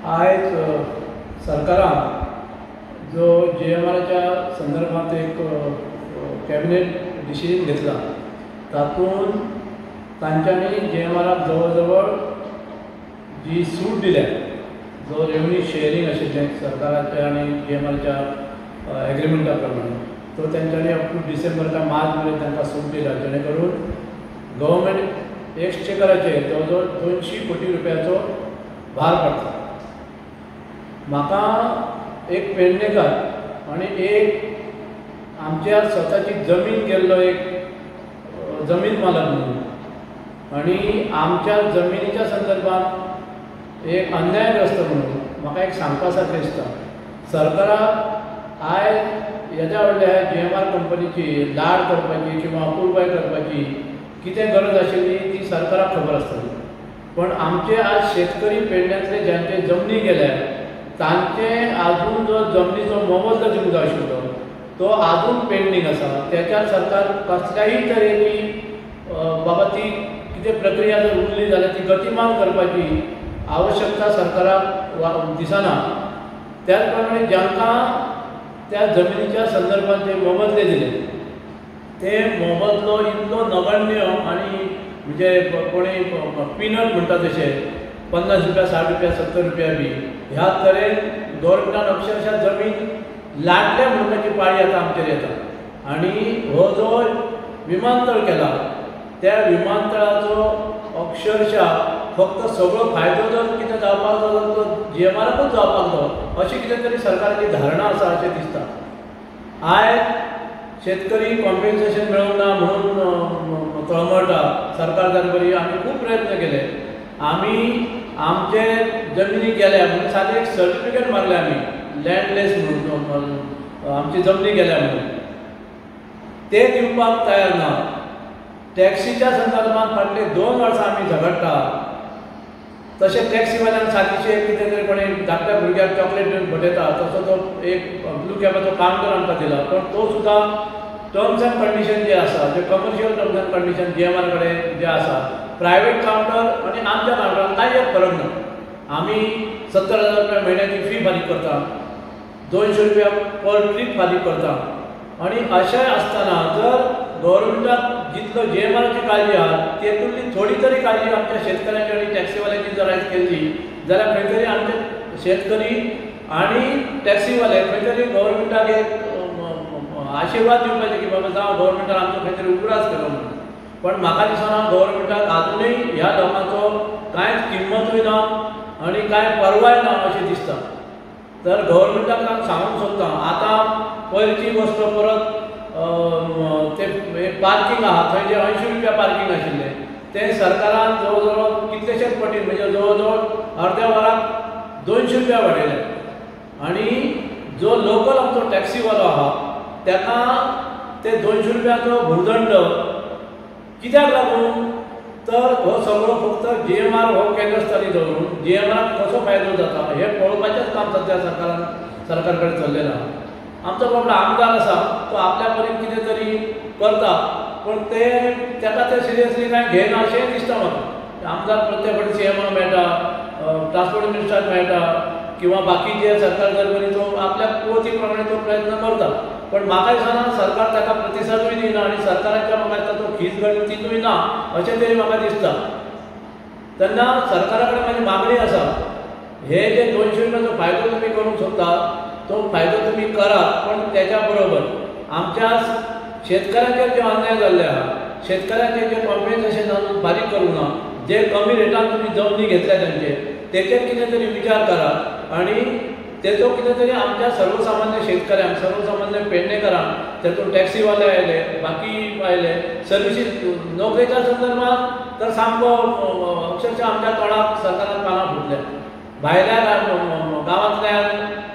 आयज सरकारान जो जीएमआराच्या संदर्भात एक कॅबिनेट डिसिजन घेतला तातूंत तांच्यांनी जीएमआराक जवळ जवळ जी सूट दिल्या, जो रेवन्यू शेअरिंग आशिल्लें सरकाराच्या आनी जीएमआरच्या एग्रीमेंटा प्रमाणे, तो तेंच्यांनी अप टू डिसेंबर काय मार्च मेरेन तांकां सूट दिला, जेणे करून गव्हर्मेंट एक्सचेकराचेर जवळ जवळ 200 कोटी रुपयाचो भार पडटा. म्हाका एक पेडणेकार आनी एक आमच्या स्वताची जमीन गेल्लो एक जमीन मालक म्हणून आनी आमच्या जमिनीच्या संदर्भात एक अन्यायग्रस्त म्हणून म्हाका एक सांगपा सारकें दिसता. सरकाराक आयज येद्या व्हडल्या जीएमआर कंपनीची लाड करपाची किंवा अपुरबाय करपाची कितें गरज आशिल्ली ती सरकाराक खबर आसतली. पण आमचे आज शेतकरी पेडण्यांतले ज्यांचे जमनी गेल्या तांचे आजून जो जमनीचो मोबदलो दिवंक जाय आशिल्लो तो आजून पेंडींग आसा. त्याच्यार सरकार कसल्याही तरेची बाबा ती कितें प्रक्रिया जर उरली जाल्यार ती गतिमान करपाची आवश्यकता सरकाराक दिसना. त्याच प्रमाणे जांकां त्या जमिनीच्या संदर्भात जे मोबदले दिले ते मोबदलो इतलो नगण्य आनी म्हणजे कोणी पिनट म्हणटा तशें 50 रुपया, 60 रुपया, 70 रुपया बी ह्या तरेन गव्हर्मेंटान अक्षरशः जमीन लाटल्या म्हणपाची पाळी आतां आमचेर येता. आनी हो जो विमानतळ केला त्या विमानतळाचो अक्षरशः फक्त सगळो फायदो जर कितें जावपाक जाय तो जीएमआराकूच जावपाक जाय अशी कितें तरी सरकाराची धारणा आसा अशें दिसता. आयज शेतकरी कॉम्पेन्सेशन मेळूंक ना म्हणून तळमळटा. सरकार दरबारी आमी खूब प्रयत्न केले. आमी आमचे जमनी गेल्या म्हणून सादें एक सर्टिफिकेट मारलें आमी लँडलेस म्हणून आमची जमनी गेल्या म्हणून, ते दिवपाक तयार ना. टॅक्सीच्या संदर्भात फाटले 2 वर्सां आमी झगडटा. तशें टॅक्सीवाल्यान सादीशे कितें तरी कोणी धाकट्या भुरग्याक चॉकलेट दिवन फटयता तसो तो एक ब्लू कॅबाचो कावंटर आमकां दिला, पण तो सुद्दां टर्म्स एंड कंडिशन जे आसा, जे commercial terms and condition GMR कडेन जे आसा, प्रायवेट कावंटर आनी आमच्या कावंटरान कांय एक फरक ना. आमी 70,000 रुपया म्हयन्याची फी फारीक करता, 200 रुपया पर ट्रीप फारीक करता. आनी अशें आसतना जर गव्हर्मेंटाक जितलो जीएमआराची काळजी आहा तेतूंतली थोडी तरी काळजी आमच्या शेतकऱ्यांची आनी टॅक्सीवाल्यांची जर आयज केल्ली जाल्यार खंय तरी आमचे शेतकरी आनी टॅक्सीवाले खंय तरी गव्हर्मेंटाक एक आशिर्वाद दिवपाचे की बाबा जावं गव्हर्मेंटान आमचो खंय तरी उगडास केलो म्हणून. पण म्हाका दिसना गव्हर्मेंटाक आजुनूय ह्या लोकांचो कांयच किंमतूय ना आनी कांय परवाय ना अशें दिसता. तर गव्हर्मेंटाक हांव सांगूंक सोदता, आतां पयरची वस्त परत ते पार्किंग आहा थंय जे 80 रुपया पार्किंग आशिल्लें तें सरकारान जवळ जवळ कितलेशेच पटीन म्हणजे जवळ जवळ अर्द्या वराक 200 रुपया वाडयले. आनी जो लोकल आमचो टॅक्सीवालो आहा ताका ते 200 रुपयाचो भुरदंड कित्याक लागून, तर हो सगळो फक्त जीएमआर हो केंद्रस्थानी दवरून जीएमआराक कसो फायदो जाता हें पळोवपाचेंच काम सद्या सरकारान सरकार कडेन चल्लेलें आहा. आमचो बाबडो आमदार आसा तो आपल्या परीन कितें तरी करता, पूण ते ताका ते सिरियसली कांय घेयना अशेंय दिसता म्हाका. आमदार प्रत्येक फावटी सीएमाक मेळटा, ट्रान्सपोर्ट मिनिस्टराक मेळटा किंवा बाकीचे सरकार दरबारी तो आपल्या कुवती प्रमाणे तो प्रयत्न करता, पण म्हाका दिसना सरकार ताका प्रतिसादूय दिना आनी सरकाराच्या म्हाका दिसता तो खीज गणतीतूय ना अशें तरी म्हाका दिसता. तेन्ना सरकारा कडेन म्हाजी मागणी आसा, हे जे 200 रुपयाचो फायदो तुमी करूंक सोदता तो फायदो तुमी करात, पण त्याच्या बरोबर आमच्या शेतकऱ्यांचेर जे अन्याय जाल्ले आहा, शेतकऱ्यांचे जे कॉम्पेन्सेशन अजून फारीक करूंक ना, जे कमी रेटान तुमी जमनी घेतल्या तांचे तेचेर कितें तरी विचार करात आनी तेचो कितें तरी आमच्या सर्वसामान्य शेतकऱ्यांक, सर्वसामान्य पेडणेकारांक, तेतून टॅक्सीवाले आयले, बाकी आयले, सर्विसीस नोकरेच्या संदर्भात तर सामको अक्षरशः आमच्या तोंडाक सरकारान पानां फुटल्या. भायल्या गांवांतल्यान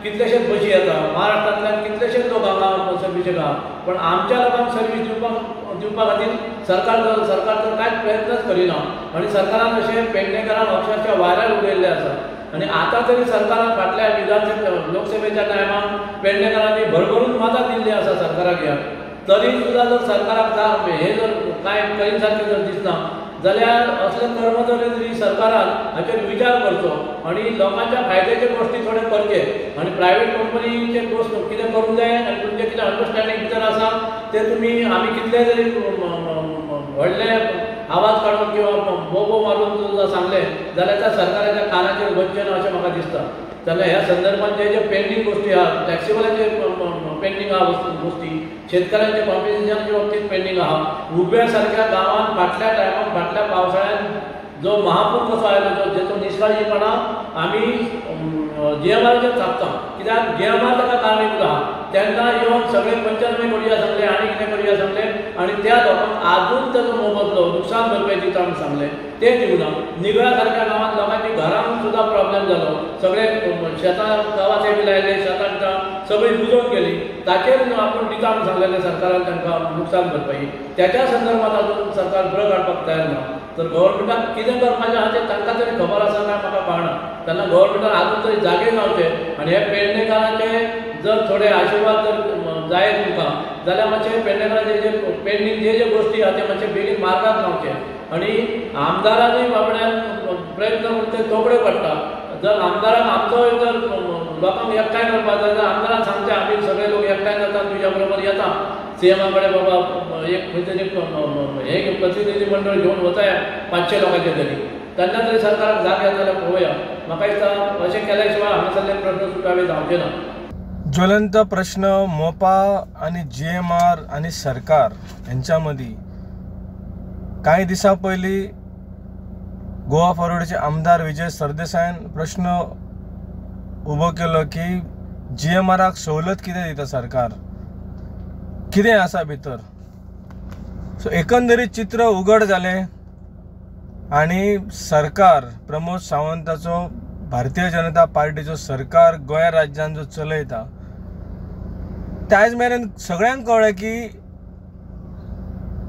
कितलेशेच बशी येता, महाराष्ट्रांतल्यान कितलेशेच लोक हांगा सर्विसेक आहा, पण आमच्या लोकांक सर्वीस दिवपा खातीर सरकार तर कांयच प्रयत्नच करिना आनी सरकारान अशें पेडणेकारांक अक्षरशः वाऱ्यार उडयल्लें आसा. आनी आतां तरी सरकारान फाटल्या विधानसभा लोकसभेच्या टायमाक पेडणेकारांनी भरभरून मतां दिल्लीं आसा सरकाराक ह्या, तरी सुद्दां जर सरकाराक हे जर कांय करीन सारकें जर दिसना जाल्यार असले कर्मचारी तरी सरकारान हाचेर विचार करचो आनी लोकांच्या फायद्याचे गोश्टी थोडे करचे आनी प्रायवेट कंपनीचे गोश्ट कितें करूंक जाय आनी तुमचें कितें अंडरस्टँडींग भितर आसा तें तुमी आमी कितले तरी व्हडले आवाज काडून किंवा बोबो मारून सुद्दां सांगलें जाल्यार त्या सरकाराच्या कानाचेर वचचें ना अशें म्हाका दिसता. जाल्यार ह्या संदर्भात जे जे पेंडींग गोश्टी आहा, टॅक्सीवाल्यांचे पेंडींग आहा गोश्टी, शेतकऱ्यांचे कॉम्पेन्सेशनाचे बाबतींत पेंडींग आहा, उब्या सारक्या गांवांत फाटल्या टायमार फाटल्या पावसाळ्यान जो महापूर कसो आयलो जो जेचो निश्काळजीपणा आमी जीएमआराचेर थापता, कित्याक जीएमआर ताका कारणीभूत आहा. तेन्ना येवन सगळे पंचनामे करुया सांगले आनी कितें करुया सांगलें आनी त्या लोकांक आजून ताचो मोबदलो नुकसान भरपाय दिता म्हूण सांगलें तें दिवना. निगळा सारक्या गांवांत लोकांच्या घरांक सुद्दां प्रॉब्लेम जालो, सगळे शेतां गांवांत बी लायले, शेतां बितां सगळीं बुजोवन गेली, ताचेर आपूण दिता म्हूण सांगलेलें सरकारान तांकां नुकसान भरपाई, त्याच्या संदर्भात अजून सरकार ब्र काडपाक तयार ना. तर गव्हर्मेंटाक कितें करपाचें आहा तें तांकां तरी खबर आसा काय म्हाका कळना. तेन्ना गव्हर्मेंटान आजून तरी जागे जावचें आनी हे पेडणेकारांचे जर थोडे आशिर्वाद जर जाय तुमकां जाल्यार मातशें पेडणेकारांचे जे पेंडींग जे जे गोश्टी आहा ते मातशे बेगीन मार्गाक लावचे आनी आमदारांनी बाबड्यान प्रयत्न करून ते तोबडे पडटा. जर आमदारान आमचो जर लोकांक एकठांय करपाक जाय जाल्यार आमदारान सांगचें आमी सगळे लोक एकठांय जाता तुज्या बरोबर येता सीएमा कडेन बाबा एक खंय तरी हे प्रतिनिधी मंडळ घेवन वता 500 लोकांचे तरी, तेन्ना तरी सरकाराक जाग येता जाल्यार पळोवया. म्हाका दिसता अशें केल्या शिवाय हांगासरले प्रश्न सुटावे जावचे ना. ज्वलंत प्रश्न मोपा आनी जीएमआर आनी सरकार हेंच्या मदीं कांय दिसां पयलीं गोवा फॉरवर्डचे आमदार विजय सरदेसायान प्रश्न उबो केलो की जीएमआराक सवलत कितें दिता सरकार, कितें आसा भितर. सो एकंदरीत चित्र उघड जालें आनी सरकार प्रमोद सावंताचो भारतीय जनता पार्टीचो सरकार गोंय राज्यान जो चलयता त्याच मेरेन सगळ्यांक कळ्ळें की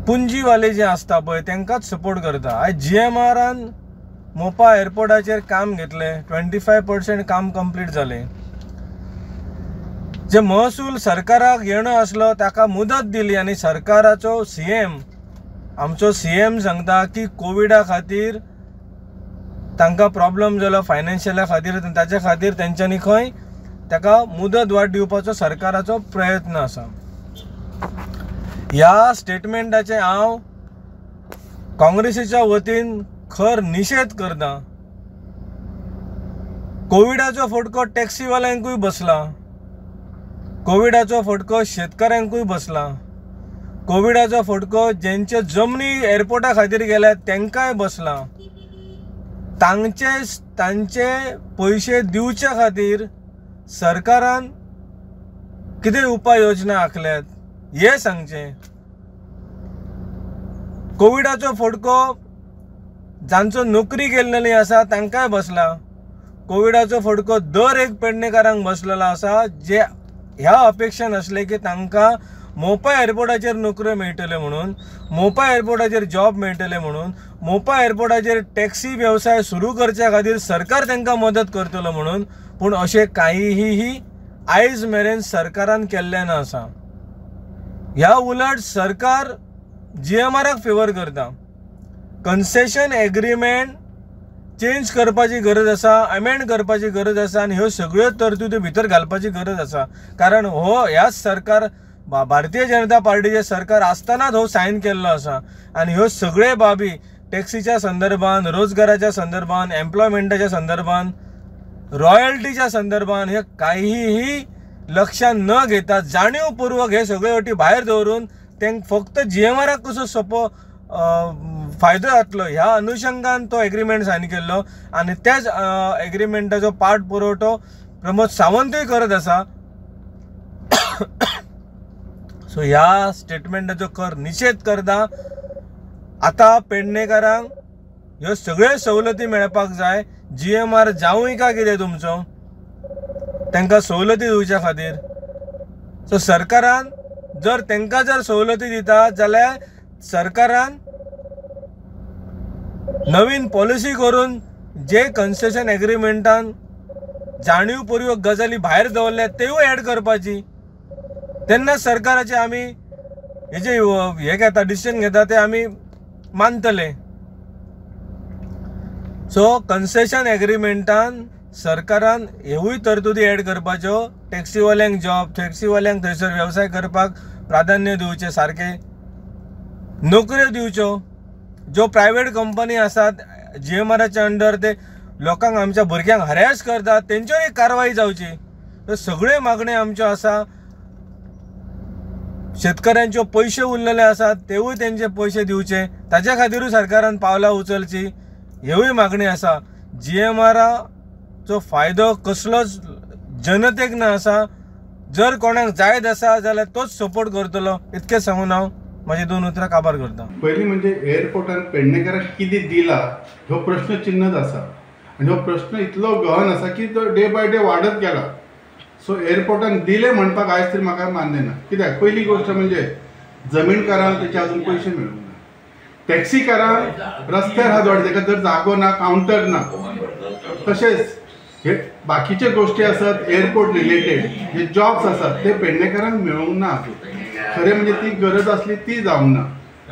पुंजीवाले जे आसता पळय तांकांच सपोर्ट करता. आयज जीएमआरान मोपा एअरपोर्टाचेर काम घेतलें, 25% काम कंप्लीट जालें. जे महसूल सरकाराक येणो आसलो ताका मुदत दिली आनी सरकाराचो सीएम, आमचो सीएम सांगता की कोविडा खातीर तांकां प्रॉब्लम जालो फायनान्शियला खातीर, ताच्या खातीर तेंच्यांनी खंय ताका मुदत वाड दिवपाचो सरकाराचो प्रयत्न आसा. ह्या स्टेटमेंटाचें हांव काँग्रेसीच्या वतीन खर निशेध करता. कोविडाचो फटको टॅक्सीवाल्यांकूय बसला, कोविडाचो फटको शेतकऱ्यांकूय बसला, कोविडाचो फटको जेंचे जमनी एअरपोर्टा खातीर गेल्या तांकांय बसला. तांचे पयशे दिवचे खातीर सरकारान कितें उपाय योजना आंखल्यात हें सांगचें. कोविडाचो फटको जांचो नोकरी गेल्लेली आसा तांकांय बसला, कोविडाचो फटको दर एक पेडणेकारांक बसलेलो आसा जे ह्या अपेक्षेन आसले की तांकां मोपा एअरपोर्टाचेर नोकऱ्यो मेळटल्यो म्हणून, मोपा एअरपोर्टाचेर जॉब मेळटले म्हणून, मोपा एअरपोर्टाचेर टॅक्सी वेवसाय सुरू करच्या खातीर सरकार तांकां मदत करतलो म्हणून. पूण अशें कांयही आयज मेरेन सरकारान केल्लें ना आसा. ह्या उलट सरकार जीएमआराक फेवर करता. कन्सेशन एग्रीमेंट चेंज करपाची गरज आसा, अमेंड करपाची गरज आसा आनी ह्यो सगळ्यो तरतुदी भितर घालपाची गरज आसा. कारण हो ह्याच सरकार भारतीय जनता पार्टीचें सरकार आसतनाच हो सायन केल्लो आसा आनी ह्यो सगळे बाबी टॅक्सीच्या संदर्भान, रोजगाराच्या संदर्भान, एम्प्लॉयमेंटाच्या संदर्भान, रॉयल्टीच्या संदर्भान हे काहीही लक्षात न घेता जाणीवपूर्वक हे सगळे अटी भायर दवरून तांकां फक्त जीएमआराक कसो सोंपो फायदो जातलो ह्या अनुशंगान तो एग्रीमेंट सायन केल्लो आनी त्याच एग्रीमेंटाचो पाठ पुरवठो प्रमोद सावंतूय करत आसा. सो ह्या स्टेटमेंटाचो खर निशेध करता. आतां पेडणेकारांक ह्यो सगळ्यो सवलती मेळपाक जाय. जीएमआर जावूय काय कितें तुमचो तांकां सवलती दिवच्या खातीर. सो सरकारान जर तांकां जर सवलती दिता जाल्यार सरकारान नवीन पॉलिसी करून जे कन्सेशन एग्रीमेंटान जाणीवपूर्वक गजाली भायर दवरल्यात त्योय एड करपाची. तेन्ना सरकाराचे आमी हे जे हे घेता डिसिजन घेता ते आमी मानतले. सो कन्सेशन एग्रीमेंटान सरकारान हेवूय तरतुदी एड करपाच्यो, टॅक्सीवाल्यांक जॉब, टॅक्सीवाल्यांक थंयसर वेवसाय करपाक प्राधान्य दिवचें, सारकें नोकऱ्यो दिवच्यो. ज्यो प्रायवेट कंपनी आसात जीएमआराच्या अंडर ते लोकांक आमच्या भुरग्यांक हॅरेस करतात तेंचेर एक कारवाई जावची. ह्यो सगळ्यो मागण्यो आमच्यो आसा. शेतकऱ्यांच्यो पयशे उरलेले आसात तेवूय तेंचे पयशे दिवचे, ताच्या खातीरूय सरकारान पावलां उचलची हेवूय मागणी आसा. जीएमआराचो फायदो कसलोच जनतेक ना आसा. जर कोणाक जायत आसा जाल्यार तोच सपोर्ट करतलो इतकें सांगून हांव म्हाजी दोन उतरां काबार करता. पयलीं म्हणजे एअरपोर्टान पेडणेकारांक कितें दिला हो प्रश्न चिन्हच आसा आनी हो प्रश्न इतलो गहन आसा की तो डे बाय डे वाडत गेला. सो एअरपोर्टान दिले म्हणपाक आयज तरी म्हाका मान्य ना. कित्याक पयली गोश्ट म्हणजे जमीनकारांक तेचे अजून पयशे मेळूंक ना, टॅक्सीकारांक रस्त्यार हात वाडय तेका जर जागो ना, कावंटर ना. तशेंच हे बाकीचे गोश्टी आसात एअरपोर्ट रिलेटेड जे जॉब्स आसात ते पेडणेकारांक मेळूंक ना अजून. खरें म्हणजे ती गरज आसली ती जावंक ना.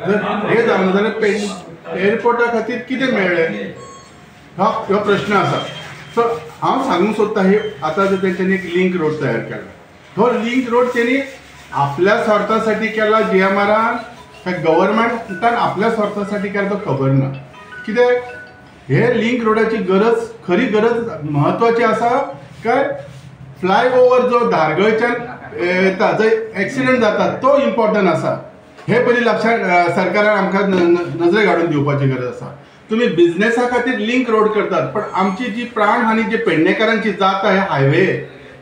जर हे जावंक ना जाल्यार एअरपोर्टा खातीर कितें मेळ्ळें हो प्रश्न आसा. सो हांव सांगूंक सोदता हे आतां जर तेंच्यांनी एक लिंक रोड तयार केला, हो लिंक रोड तेणी आपल्या स्वार्थासाठी केला जीएमआरान काय गव्हर्मेंटान आपल्या स्वार्थासाठी केला तो खबर ना. कित्याक हे लिंक रोडाची गरज खरी गरज म्हत्वाची आसा काय फ्लायओवर जो धारगळच्यान येता जंय एक्सिडंट जाता तो इम्पॉर्टंट आसा. हे पयलीं लक्षात सरकारान आमकां नजरे घालून दिवपाची गरज आसा. तुमी बिझनेसा खातीर लिंक रोड करतात पण आमची जी प्राणहानी जी पेडणेकारांची जाता हे हायवे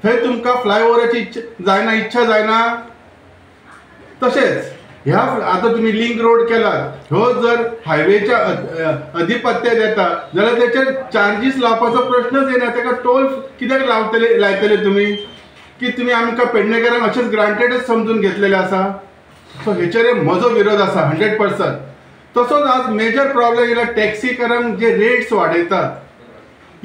थंय तुमकां फ्लायओवराची इच्छा जायना, इच्छा जायना. तशेंच ह्या आतां तुमी लिंक रोड केलात ह्यो जर हायवेच्या अधिपत्यात येता जाल्यार तेचेर चार्जीस लावपाचो प्रश्नच येना. ताका टोल कित्याक लावतले लायतले तुमी की तुमी आमकां पेडणेकारांक अशेंच ग्रांटेडच समजून घेतलेलें आसा. सो हेचेर म्हजो विरोध आसा 100%. तसोच आज मेजर प्रॉब्लेम येयला टॅक्सीकारांक जे रेट्स वाडयतात.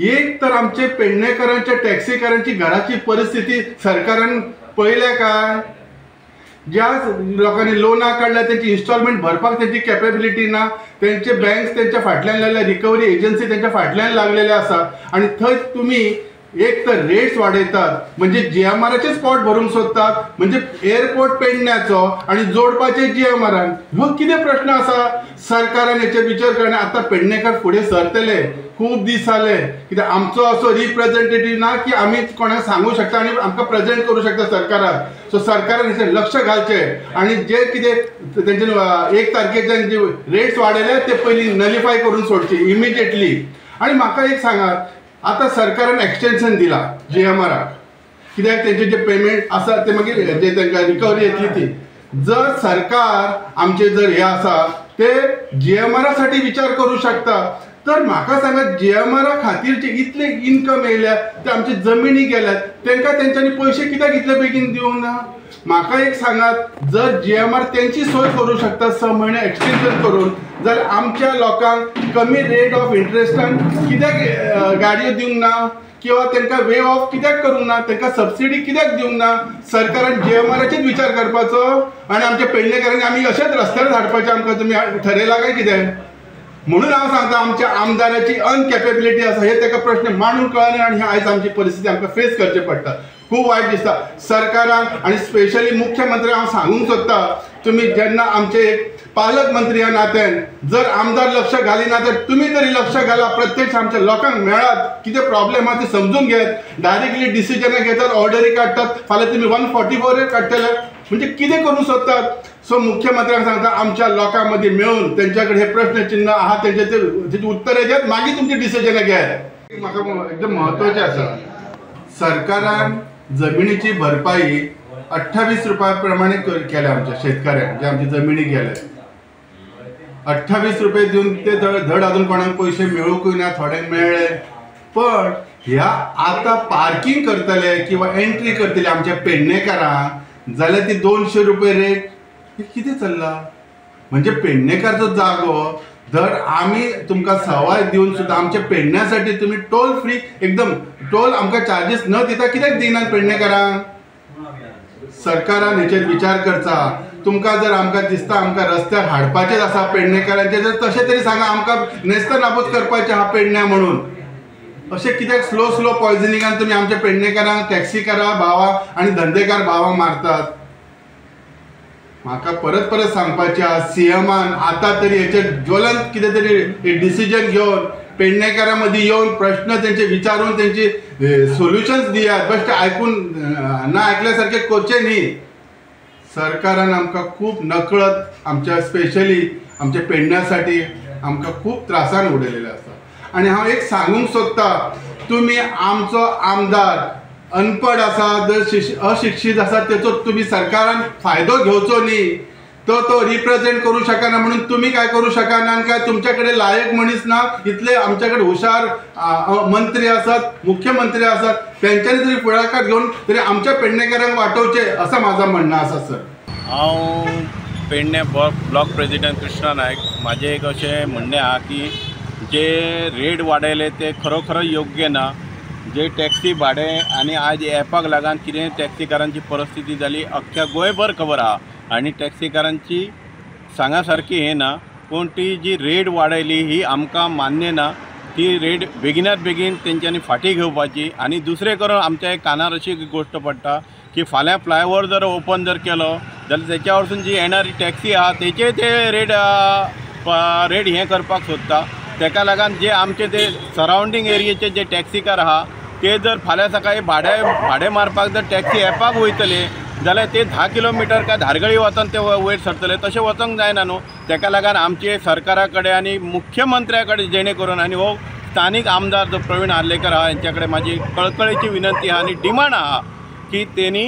एक तर आमचे पेडणेकारांच्या टॅक्सीकारांची घराची परिस्थिती सरकारान पळयल्या काय? ज्या लोकांनी लोनां काडल्या तेंची इन्स्टॉलमेंट भरपाक तेंची कॅपेबिलिटी ना, तेंचे बँक्स तेंच्या फाटल्यान लागल्या, रिकवरी एजन्सी तेंच्या फाटल्यान लागलेले आसा आनी थंय तुमी एक तर रेट्स वाडयतात म्हणजे जीएमआराचे स्पॉट भरूंक सोदतात, म्हणजे एअरपोर्ट पेडण्याचो आनी जोडपाचे जीएमआरान. हो कितें प्रश्न आसा? सरकारान हेचेर विचार करना. आतां पेडणेकार फुडें सरतले, खूब दीस जाले कित्याक आमचो असो रिप्रेझेंटेटीव ना की आमी कोणाक सांगूं शकता आनी आमकां प्रेजेंट करूं शकता सरकाराक. सो सरकारान हेचेर लक्ष घालचें आनी जे कितें तेंचे 1 तारखेच्यान जे रेट्स वाडयले ते पयलीं नलिफाय करून सोडचे इमिजिएटली. आनी म्हाका एक सांगात, आतां सरकारान एक्सटेंशन दिला जीएमआराक कित्याक तेंचे जे पेमेंट आसा ते मागीर जे तांकां रिकवरी येतली ती. जर सरकार आमचे जर हे आसा ते जीएमआरा साठी विचार करूं शकता तर म्हाका सांगात जीएमआरा खातीर जे इतले इनकम येयल्या ते आमचे जमिनी गेल्यात तांकां तेंच्यांनी पयशे कित्याक इतले बेगीन दिवंक ना? म्हाका एक सांगात, जर जीएमआर तेंची सोय करूं शकता 6 म्हयने एक्सटेंशन करून जाल्यार आमच्या लोकांक कमी रेट ऑफ इंट्रस्टान कित्याक गाडयो दिवंक ना किंवा तांकां वे ऑफ कित्याक करूंक ना, तांकां सबसिडी कित्याक दिवंक ना? सरकारान जीएमआराचेच विचार करपाचो आनी आमच्या पेडणेकारांनी आमी अशेंच रस्त्यार धाडपाचें आमकां तुमी ठरयलां काय कितें? म्हणून हांव सांगता आमच्या आमदाराची अनकॅपेबिलिटी आसा हे ताका प्रश्न मांडून कळना आनी आयज आमची परिस्थिती आमकां फेस करची पडटा. खूब वायट दिसता सरकारान आनी स्पेशली मुख्यमंत्री हांव सांगूंक सोदता, तुमी जेन्ना आमचे एक पालकमंत्री ह्या नात्यान जर आमदार लक्ष घालिना तर तुमी तरी लक्ष घाला, प्रत्यक्ष आमच्या लोकांक मेळात, कितें प्रॉब्लेम आहा ते समजून घेत, डायरेक्टली डिसिजनां घेतात, ऑर्डरी काडटात. फाल्यां तुमी 144 काडटले म्हणजे कितें करूंक सोदतात? सो मुख्यमंत्र्यांक सांगता आमच्या लोकां मदीं मेळून तेंच्या कडेन हे प्रश्नचिन्ह आहा तेंचे ते उत्तरां घेत मागीर तुमची डिसिजनां घेयात. म्हाका एकदम म्हत्वाचें आसा, सरकारान जमिनीची भरपाई 28 रुपया प्रमाणे केल्या आमच्या शेतकऱ्यांक जे आमची जमिनी गेल्या 28 रुपये दिवन ते धड अजून कोणाक पयशे मेळूंकूय ना, थोड्यांक मेळ्ळे. पण ह्या आतां पार्किंग करतले किंवा एंट्री करतले आमच्या पेडणेकारांक जाल्यार ती 200 रुपये रेट हे कितें चल्लां? म्हणजे पेडणेकारचो जागो धड आमी तुमकां सवाय दिवन सुद्दां आमच्या पेडण्यासाठी तुमी टोल फ्री एकदम टोल आमकां चार्जीस न दिता कित्याक दिनात पेडणेकारांक? सरकारान हेचेर विचार करचा. तुमकां जर आमकां दिसता आमकां रस्त्यार हाडपाचेच आसा पेडणेकारांचे, जर तशें तरी सांगा आमकां नेस्त नाबूद करपाचें आहा पेडण्या म्हणून. अशें कित्याक स्लो स्लो पॉयजनिंगान तुमी आमच्या पेडणेकारांक, टॅक्सीकारां भावांक आनी धंदेकार भावांक मारतात? म्हाका परत परत सांगपाचें आहा, सीएमान आतां तरी हेचेर ज्वलंत कितें तरी डिसिजन घेवन पेडणेकारां मदीं येवन प्रश्न तेंचे विचारून तेंची सोल्युशन्स दियात. बेश्टे आयकून ना आयकल्या सारकें करचें न्ही. सरकारान आमकां खूब नकळत आमच्या स्पेशली आमच्या पेडण्यासाठी आमकां खूब त्रासान उडयलेलें आसा. आनी हांव एक सांगूंक सोदता, तुमी आमचो आमदार अनपड आसा, जर अशिक्षीत आसा, तेचो तुमी सरकारान फायदो घेवचो न्ही. तो तो रिप्रेजेंट करूं शकना म्हणून तुमी काय करूं शकना आनी काय तुमच्या कडेन लायक मनीस ना. इतले आमच्या कडेन हुशार मंत्री आसात, मुख्यमंत्री आसात, तेंच्यांनी तरी फुडाकार घेवन तरी आमच्या पेडणेकारांक वाटोवचें असं माझं म्हणणं आसा. सर, हांव पेडणे ब्लॉक प्रेजिडेंट कृष्णा नायक. म्हाजें एक अशें म्हणणें आहा की जे रेट वाडयले ते खरोखर योग्य ना. जे टॅक्सी भाडें आनी आज एपाक लागून कितें टॅक्सीकारांची परिस्थिती जाली अख्ख्या गोंयभर खबर आहा आनी टॅक्सीकारांची सांगा सारकी हें ना. पूण ती जी रेट वाडयली ही आमकां मान्य ना. ती रेट बेगिनात बेगीन तेंच्यांनी फाटीं घेवपाची. आनी दुसरें करून आमच्या कानार अशी गोश्ट पडटा की फाल्यां फ्लायओवर जर ओपन जर केलो जाल्यार तेच्या वरसून जी येणारी टॅक्सी आहा तेचेय ते रेट रेट हें करपाक सोदता. तेका लागून जे आमचे ते सरावंडींग एरियेचे जे टॅक्सीकार आहा ते जर फाल्यां सकाळी भाडें भाडें मारपाक जर टॅक्सी एपाक वयतले जाल्यार ते 10 किलोमिटर काय धारगळी वचोन ते वयर सरतले. तशें वचोंक जायना न्हू. तेका लागून आमचे सरकारा कडेन आनी मुख्यमंत्र्या कडेन जेणे करून आनी हो स्थानीक आमदार जो प्रवीण आर्लेकर आहा हेंच्या कडेन म्हाजी कळकळेची विनंती आहा आनी डिमांड आहा की तेणी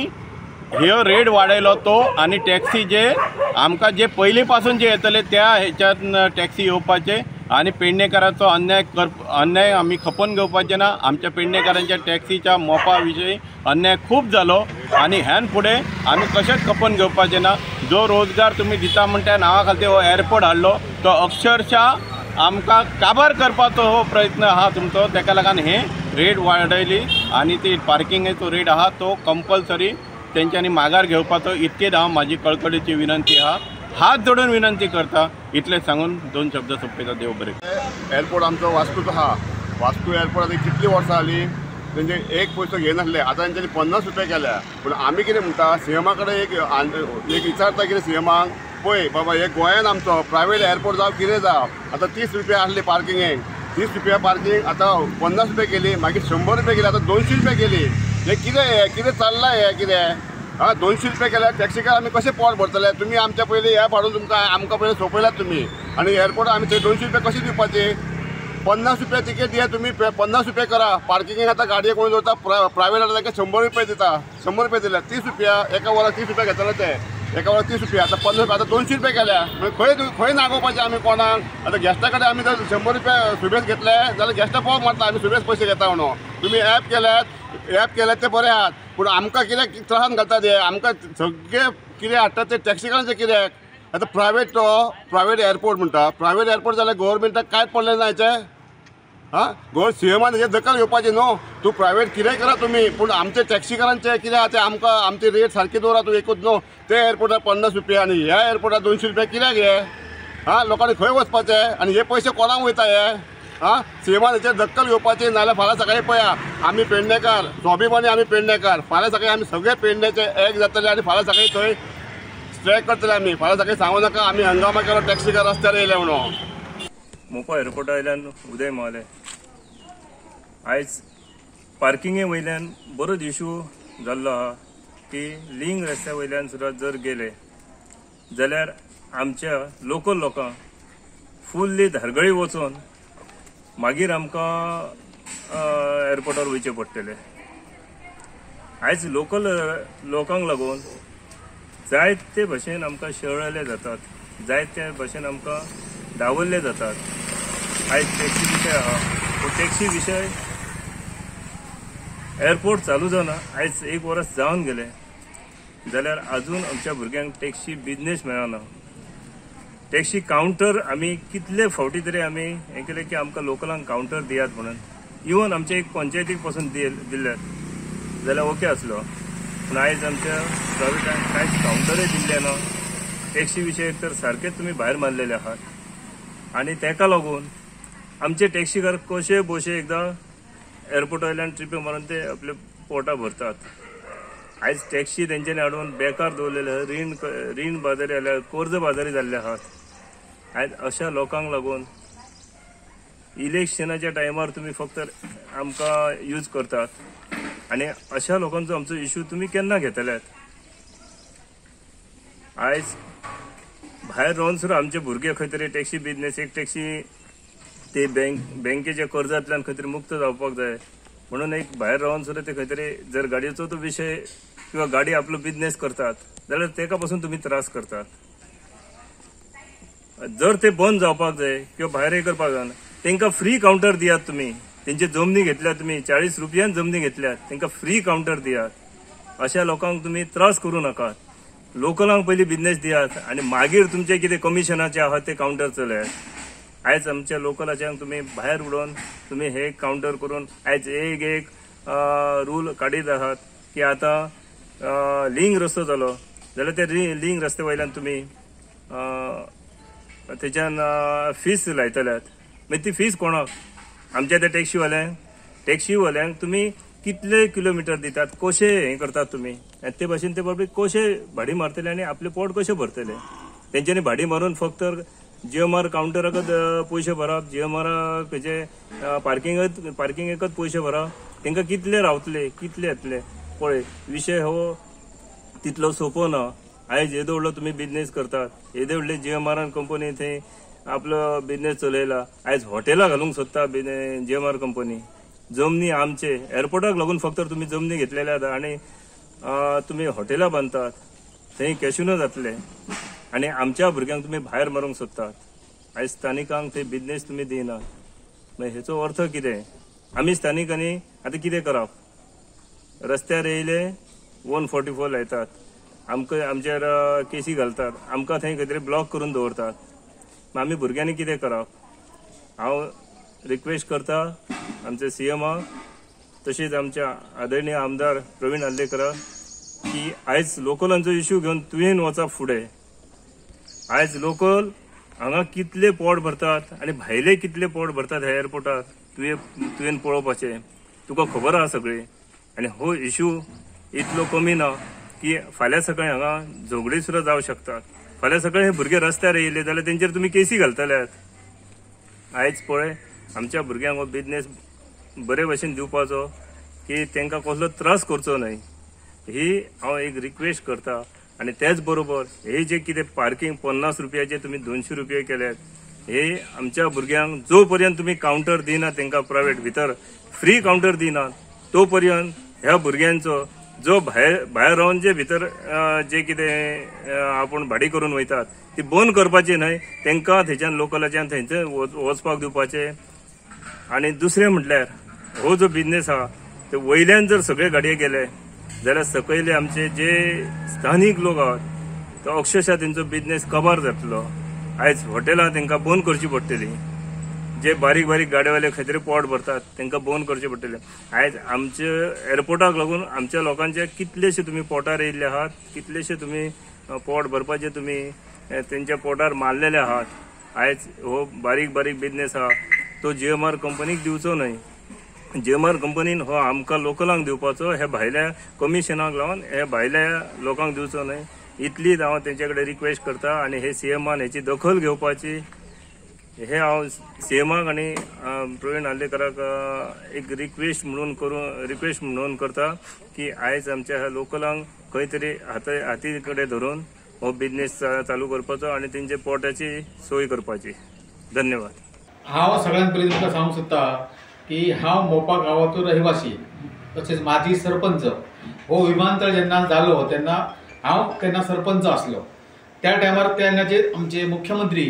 ह्यो रेट वाडयलो तो आनी टॅक्सी जे आमकां जे पयलीं पासून जे येतले त्या हेच्यान टॅक्सी येवपाचे आनी पेडणेकाराचो अन्याय अन्याय आमी खपोवन घेवपाचे ना. आमच्या पेडणेकारांच्या टॅक्सीच्या मोपा विशयी अन्याय खूब जालो आनी ह्यान फुडें आमी कशेंच खपोवन घेवपाचे ना. जो रोजगार तुमी दिता म्हणटा नांवा खातीर हो एअरपोर्ट हाडलो तो अक्षरशः आमकां काबार करपाचो हो प्रयत्न आहा तुमचो. तेका लागून हे रेट वाडयली आनी ती पार्किंगेचो रेट आहा तो कंपल्सरी तेंच्यांनी माघार घेवपाचो. इतकेच हांव म्हाजी कळकळीची विनंती आहा, हात जोडून विनंती करता. इतलें सांगून 2 शब्द सोंपयता. देव बरें. एअरपोर्ट आमचो वास्कोचो आहा. वास्को एअरपोर्ट आतां कितलीं वर्सां जालीं तेंचे एक पयसो घेयनासले. आतां तेंच्यांनी 50 रुपया केल्या. पूण आमी कितें म्हणटा सीएमा कडेन एक विचारता कितें सीएमाक, पळय बाबा हे गोंयान आमचो प्रायवेट एअरपोर्ट जावं कितें जावं, आतां 30 रुपया आसली पार्किंगेक, 30 रुपया पार्किंग आतां 50 रुपया केली, मागीर 100 रुपया केली, आतां 200 रुपया केली. हें कितें हें कितें चल्लां हें कितें? आं, 200 रुपया केल्यार टॅक्सीकार आमी कशें पोट भरतले? तुमी आमच्या पयलीं ॲप हाडून तुमकां आमकां पयलीं सोंपयलात तुमी. आनी एअरपोर्ट आमी थंय 200 रुपया कशें दिवपाचे? 50 रुपया तिकेट दिया तुमी, 50 रुपया करा. पार्किंगेक आतां गाडये कोण दवरता प्रायवेट आतां तांकां 100 रुपया दिता. 100 रुपया दिल्या 30 रुपया एका वराक 30 रुपया घेतले ते एका वराक 30 रुपया. आतां 50 रुपया आतां 200 रुपया केल्या. म्हणजे खंय खंय नागोवपाचें आमी कोणाक? आतां गॅस्टा कडेन आमी जर 100 रुपया सुबेज घेतले जाल्यार गॅस्टा पोक मारता आमी सुबेज पयशे घेता म्हणून. तुमी ॲप केल्यात, ॲप केल्यात ते बरें आहात, पूण आमकां कित्याक त्रासान घालतात हे? आमकां सगळे कितें हाडटात ते टॅक्सीकारांचे कित्याक? आतां प्रायवेट तो प्रायवेट एअरपोर्ट म्हणटा, प्रायवेट एअरपोर्ट जाल्यार गव्हर्मेंटाक कांयच पडलें ना हेचें. आं, गोवर सीएमान हेजेर दखल घेवपाची न्हू. तूं प्रायवेट कितेंय करा तुमी, पूण आमचे टॅक्सीकारांचे कितें आहा तें आमकां आमची रेट सारकी दवरा तूं एकूच न्हू. ते एअरपोर्टार 50 रुपया आनी ह्या एअरपोर्टार 200 रुपया कित्याक हे? आं, लोकांनी खंय वचपाचें आनी हे पयशे कोणाक वयता हे? आं, सीएमान हेचेर दखल घेवपाची, नाजाल्यार फाल्यां सकाळीं पळया आमी पेडणेकार स्वाभिमानी, आमी पेडणेकार फाल्यां सकाळीं आमी सगळे पेडण्याचे एक जातले आनी फाल्यां सकाळीं थंय स्ट्रायक करतले आमी. फाल्यां सकाळीं सांगू नाका आमी हंगामा केलो टॅक्सीकार रस्त्यार येयले म्हणून. मोपा एअरपोर्टा वयल्यान उदय मावले. आयज पार्किंगे वयल्यान बरोच इशू जाल्लो आहा की लिंग रस्त्या वयल्यान सुद्दां जर गेले जाल्यार आमच्या लोकल लोकांक फुल्ली धारगळी वचून मागीर आमकां एअरपोर्टार वयचें पडटलें. आयज लोकल लोकांक लागून जायते भशेन आमकां शेळले जातात, जायते भशेन आमकां डावल्ले जातात. आयज टॅक्सी विशय आहा, हो टॅक्सी विशय एअरपोर्ट चालू जावन आयज 1 वर्स जावन गेलें जाल्यार आजून आमच्या भुरग्यांक टॅक्सी बिजनेस मेळना. टॅक्सी कावंटर आमी कितले फावटी तरी आमी हें केलें की आमकां लोकलांक कावंटर दियात म्हणून, इवन आमच्या एक पंचायतीक पासून दिल्यात जाल्यार ओके आसलो, पूण आयज आमच्या प्रायवेटान कांयच कावंटरय दिल्लें ना. टॅक्सी विशय तर सारकेच तुमी भायर मारलेले आहात आनी तेका लागून आमचे टॅक्सीकार कशे बोशे एकदां एअरपोर्टा वयल्यान ट्रिपी मारून ते आपले पोटां भरतात. आयज टॅक्सी तेंच्यांनी हाडून बेकार दवरलेले आहा, रीण बाजारी जाल्या, कर्ज बाजारी जाल्ले आहात. आयज अशा लोकांक लागून इलेक्शनाच्या टायमार तुमी फक्त आमकां यूज करतात आनी अशा लोकांचो आमचो इशू तुमी केन्ना घेतल्यात. आयज भायर रावन सुद्दां आमचे भुरगे खंय तरी टॅक्सी बिजनेस, एक टॅक्सी ते बँकेच्या कर्जांतल्यान खंय तरी मुक्त जावपाक जाय म्हणून एक भायर रावन सुद्दां ते खंय तरी जर गाडयेचो तो विशय किंवा गाडी आपलो बिजनेस करतात जाल्यार तेका पासून तुमी त्रास करतात. जर ते बंद जावपाक जाय किंवा भायर हे करपाक जायना, तेंकां फ्री कावंटर दियात तुमी. तेंचे जमनी घेतल्यात तुमी, 40 रुपयान जमनी घेतल्यात, तेंकां फ्री कावंटर दियात. अशा लोकांक तुमी त्रास करूं नाकात. लोकलांक पयलीं बिजनेस दियात आनी मागीर तुमचे कितें कमिशनाचे आहात ते कावंटर चलयात. आयज आमच्या लोकलाच्यांक तुमी भायर उडोवन तुमी हे कावंटर करून आयज एक एक रूल काडीत आहात की आतां लिंग रस्तो जालो जाल्यार ते लिंग रस्ते वयल्यान तुमी तेच्यान फीस लायतल्यात. मागीर ती फीस कोणाक? आमच्या त्या टॅक्सीवाल्यांक. टॅक्सीवाल्यांक तुमी कितले किलोमिटर दितात, कशे हें करतात तुमी, आनी ते भाशेन ते बाबडे कशे भाडी मारतले आनी आपलें पोट कशें भरतले. तेंच्यांनी भाडी मारून फक्त जीएमआर कावंटराकच पयशे भरप, जीएमआराक हेजे पार्किंगेकच पयशे भरप, तेंकां कितले रावतले, कितले येतले. पळय विशय हो तितलो सोंपो ना. आयज येदो व्हडलो तुमी बिजनेस करतात, येदे व्हडले जीएमआरान कंपनी थंय आपलो बिजनेस चलयला. आयज हॉटेलां घालूंक सोदता जीएमआर कंपनी. जमनी आमचे एअरपोर्टाक लागून फक्त तुमी जमनी घेतलेले आसा आनी तुमी हॉटेलां बांदतात, थंय कॅशिनो जातले आनी आमच्या भुरग्यांक तुमी भायर मारूंक सोदतात. आयज स्थानिकांक थंय बिजनेस तुमी दिनात. मागीर हेचो अर्थ कितें? आमी स्थानिकांनी आतां कितें करप? रस्त्यार येयले 144 लायतात, आमकां आमचेर केसी घालतात, आमकां थंय खंय तरी ब्लॉक करून दवरतात. आमी भुरग्यांनी कितें करप? हांव रिक्वेस्ट करता आमचे सीएमाक तशेंच आमच्या आदरणीय आमदार प्रवीण आर्लेकराक की आयज लोकलांचो इश्यू घेवन तुवें वचप फुडें. आयज लोकल हांगा कितले पोट भरतात आनी भायले कितले पोट भरतात ह्या एअरपोर्टार तुवें पळोवपाचें, तुका खबर आहा सगळी. आनी हो इश्यू इतलो कमी ना की फाल्यां सकाळीं हांगा झगडीं सुद्दां जावं शकतात. फाल्यां सकाळीं हे भुरगे रस्त्यार येयले जाल्यार तेंचेर तुमी केसी घालतल्यात. आयज पळय आमच्या भुरग्यांक हो बिजनेस बरे भशेन दिवपाचो की तांकां कसलो त्रास करचो न्हय, ही हांव एक रिक्वेस्ट करता. आनी तेच बरोबर हे जे कितें पार्किंग 50 रुपयाचे तुमी 200 रुपये केल्यात, हे आमच्या भुरग्यांक जो पर्यंत तुमी कावंटर दिना, तांकां प्रायवेट भितर फ्री कावंटर दिना तो पर्यंत ह्या भुरग्यांचो जो भायर भायर रावन जे भितर जे कितें आपूण भाडी करून वयतात ती बंद करपाची न्हय, तांकां थंयच्यान लोकलाच्यान थंयचे वचपाक दिवपाचें. आनी दुसरें म्हटल्यार हो जो बिजनेस आहा ते वयल्यान जर सगळे गाडये गेले जाल्यार सकयले आमचे जे स्थानीक लोक आहात ते अक्षरशः तेंचो बिजनेस कबार जातलो. आयज हॉटेलां तांकां बंद करची पडटली, जे बारीक बारीक गाडयेवाले खंय तरी पोट भरतात तांकां बंद करचे पडटले. आयज आमचे एअरपोर्टाक लागून आमच्या लोकांचे कितलेशे तुमी पोटार येयल्ले आहात, कितलेशे तुमी पोट भरपाचे तुमी तेंच्या पोटार मारलेले आहात. आयज हो बारीक बारीक बिजनेस आहा तो जीएमआर कंपनीक दिवचो न्हय. जीएमआर कंपनीन हो आमकां लोकलांक दिवपाचो, हे भायल्या कमिशनाक लावन हे भायल्या लोकांक दिवचो न्हय, इतलीच हांव तेंचे कडेन रिक्वेस्ट करता. आनी हे सीएमान हेची दखल घेवपाची हे हांव सीएमाक आनी प्रवीण आर्लेकराक एक रिक्वेस्ट म्हणून करता की आयज आमच्या ह्या लोकलांक खंय तरी हाती कडेन धरून हो बिजनेस चालू करपाचो आनी तेंच्या पोटाची सोय करपाची. धन्यवाद. हांव सगळ्यांत पयलीं तुमकां सांगूंक सोदता की हांव मोपा गांवाचो रहिवासी तशेंच माजी सरपंच. हो विमानतळ जेन्ना जालो तेन्ना हांव तेन्ना सरपंच आसलो. त्या टायमार तेन्नाचे आमचे मुख्यमंत्री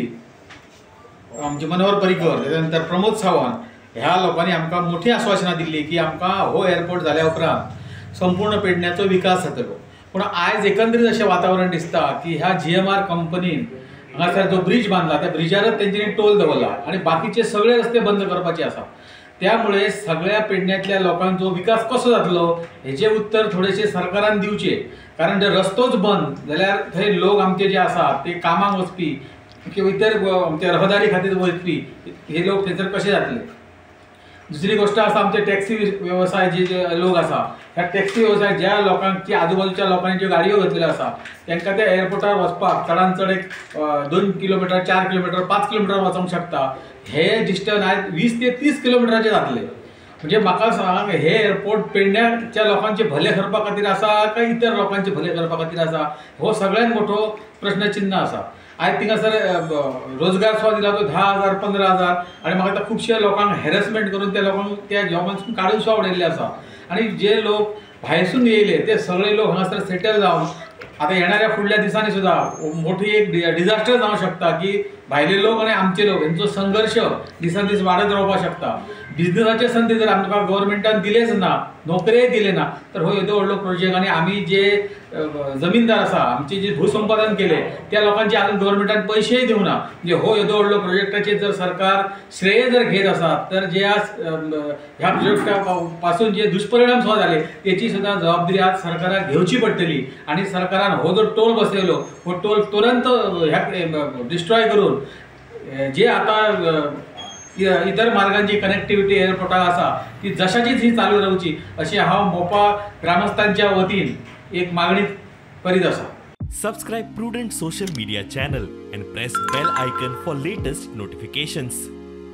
आमचे मनोहर पर्रीकर, तेच्या नंतर प्रमोद सावंत ह्या लोकांनी आमकां मोठी आश्वासनां दिल्ली की आमकां हो एअरपोर्ट जाल्या उपरांत संपूर्ण पेडण्याचो विकास जातलो. पूण आयज एकंदरीत अशें वातावरण दिसता की ह्या जीएमआर कंपनीन हांगासर जो ब्रिज बांदला त्या ब्रिजारच तेंच्यांनी टोल दवरला आनी बाकीचे सगळे रस्ते बंद करपाचे आसा. त्यामुळे सगळ्या पेडण्यांतल्या लोकांचो विकास कसो जातलो हेजें उत्तर थोडेशें सरकारान दिवचें. कारण जर रस्तोच बंद जाल्यार थंय लोक आमचे जे आसा ते कामाक वचपी किंवा इतर आमच्या रहदारी खातीर वचपी हे लोक थंयसर कशे जातले. दुसरी गोष्ट आसा आमचे टॅक्सी वेवसाय जे लोक आसा ह्या टॅक्सी वेवसाय ज्या लोकांची आजूबाजूच्या लोकांनी ज्यो गाडयो घेतलेल्यो आसा तांकां त्या एअरपोर्टार वचपाक चडान चड एक 2 किलोमिटर 4 किलोमिटर 5 किलोमिटर वचोंक शकता. हे डिस्टन्स आयज 20 ते 30 किलोमिटराचे जातले. म्हणजे म्हाका सांग हे एअरपोर्ट पेडण्याच्या लोकांचे भले करपा खातीर आसा काय इतर लोकांचे भले करपा खातीर आसा हो सगळ्यात मोठो प्रश्नचिन्ह आसा. आयज थिंगासर रोजगार सुद्दां दिला तो 10,000 15,000 आनी म्हाका आतां खुबशे लोकांक हॅरसमेंट करून त्या लोकांक त्या जॉबांसून काडून सुद्दां उडयल्ले आसा. आनी जे लोक भायरसून येयले ते सगळे लोक हांगासर सेटल जावन आतां येणाऱ्या फुडल्या दिसांनी सुद्दां मोठी एक डिजास्टर जावंक शकता की भायले लोक आनी आमचे लोक हेंचो संघर्श दिसान दीस वाडत रावपाक शकता. बिजनसाचे संदी जर आमकां गव्हर्मेंटान दिलेच ना, नोकरेय दिले ना तर हो येदो व्हडलो प्रोजेक्ट आनी आमी जे जमीनदार आसा आमचे जे भूसंपादन केले त्या लोकांचे अजून गव्हर्मेंटान पयशेय दिवना. म्हणजे हो येदो व्हडलो प्रोजेक्टाचेर जर सरकार श्रेय जर घेत आसा तर जे आज ह्या प्रोजेक्टा पासून जे दुष्परिणाम सुद्दां जाले तेची सुद्दां जबाबदारी आज सरकाराक घेवची पडटली. आनी सरकारान हो जो टोल बसयलो हो टोल तुरंत ह्या डिस्ट्रॉय करून जे आतां इतर मार्गांची कनेक्टिविटी एअरपोर्टाक आसा ती जशाचीच ही चालू रावची अशी हांव मोपा ग्रामस्थांच्या वतीन एक मागणी करीत आसा. Subscribe Prudent social media channel and press bell icon for latest notifications.